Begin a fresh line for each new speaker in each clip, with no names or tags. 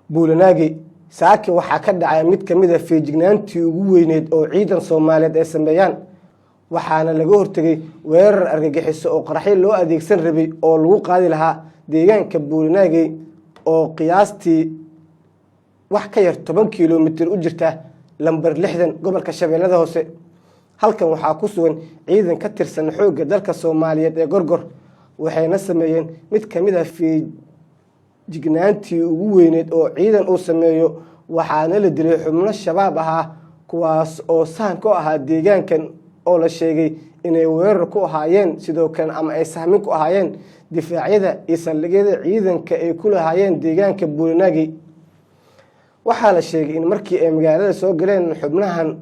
Buulanaagi saaki waxaa ka dhacay mid ka mid a feejignaantii ugu weyneyd oo ciidan Soomaaliyeed ay sameeyaan, waxaana laga hortegay weerar argagixiso oo qaraxyo loo adeegsan rabay oo lagu qaadi lahaa deegaanka Buulanaagey oo qiyaastii wax ka yar 10 kilomitir u jirta Lambar 60, gobolka Shabeellada Hoose. Halkan waxaa ku sugan ciidan ka tirsan Xoogga Dalka Soomaaliyeed ee Gorgor, waxayna sameeyeen mid ka mid a feejignaantii ugu weyneyd oo ciidan uu sameeyo, waxaana la dilay xubno Shabaab ahaa, kuwaas oo sahan ku ahaa deegaankan oo la sheegay inay weerar ku ahaayeen sidoo kale ama ay sahmin ku ahaayeen difaacyada iyo saldhigyada ciidanka ay ku lahaayeen deegaanka Buulanaagi. Waxaa la sheegay in markii ay magaalada soo galeen xubnahan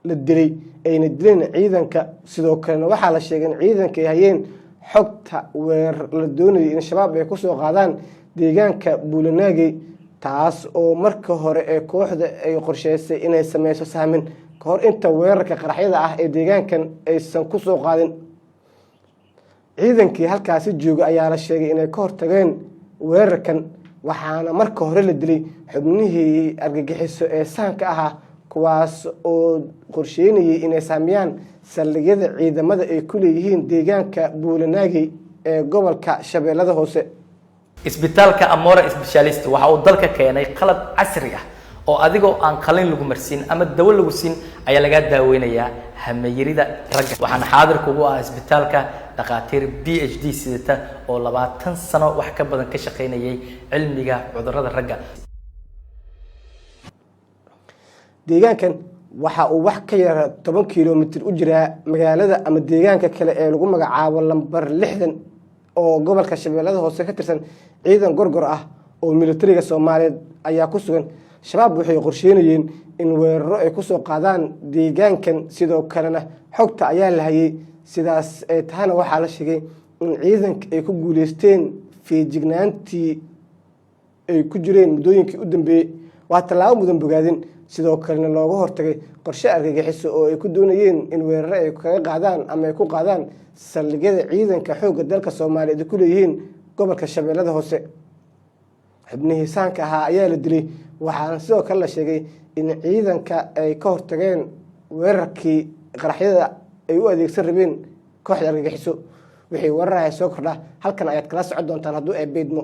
la dilay ayna dileen ciidanka. Sidoo kalena waxaa la sheegay in ciidanka ay hayeen xogta weerar la doonayay in Shabaab ay kusoo qaadaan deegaanka Buulanaagey, taas oo marka hore ee kooxda ay qorsheysay inay sameyso sahmin ka hor inta weerarka qaraxyada ah ee deegaankan aysan kusoo qaadin. Ciidankii halkaasi jooga ayaa la sheegay inay ka hortageen weerarkan, waxaana marka hore la dilay xubnihii argagixiso ee sahanka ahaa, kuwaas oo qorsheynayay inay saamiyaan saldhigyada ciidamada ay ku leeyihiin deegaanka Buulanaagey ee gobolka Shabeellada Hoose.
Isbitaalka Amora Specialist waxa uu dalka keenay qalab casri ah oo adigoo aan qalin lagu marsiin ama dawo lagu siin ayaa lagaa daaweynayaa hamayirida ragga. Waxaana xaadir kugu ah isbitaalka dhakhaatiir PhD sidata oo 20 sano wax ka badan ka shaqaynayay cilmiga cudurrada ragga.
Deegaankan waxa uu wax ka yara 10 kilomitir u jiraa magaalada ama deegaanka kale ee lagu magacaabo Lambar 60 oo gobolka Shabeellada Hoose ka tirsan. Ciidan Gorgor ah oo militariga Soomaaliyeed ayaa ku sugan. Shabaab waxay qorsheynayeen in weeraro ay kusoo qaadaan deegaankan, sidoo kalena xogta ayaa la hayay. Sidaas ay tahana, waxaa la sheegay in ciidanka ay ku guuleysteen feejignaantii ay ku jireen muddooyinkii u dambeeyey. Waa tallaabo mudan bogaadin, sidoo kalena looga hortagay qorshe argagixiso oo ay ku doonayeen in weeraro ay kaga qaadaan ama ay ku qaadaan saldhigyada ciidanka Xoogga Dalka Soomaaliyeed ay ku leeyihiin gobolka Shabeellada Hoose. Xubnihii sahanka ahaa ayaa la dilay, waxaana sidoo kale la sheegay in ciidanka ay ka hortageen weerarkii qaraxyada ay u adeegsan rabeen kooxda argagixiso. Wixii weeraraya soo kordha halkan ayaad kala socon doontaan hadduu ay beydmo.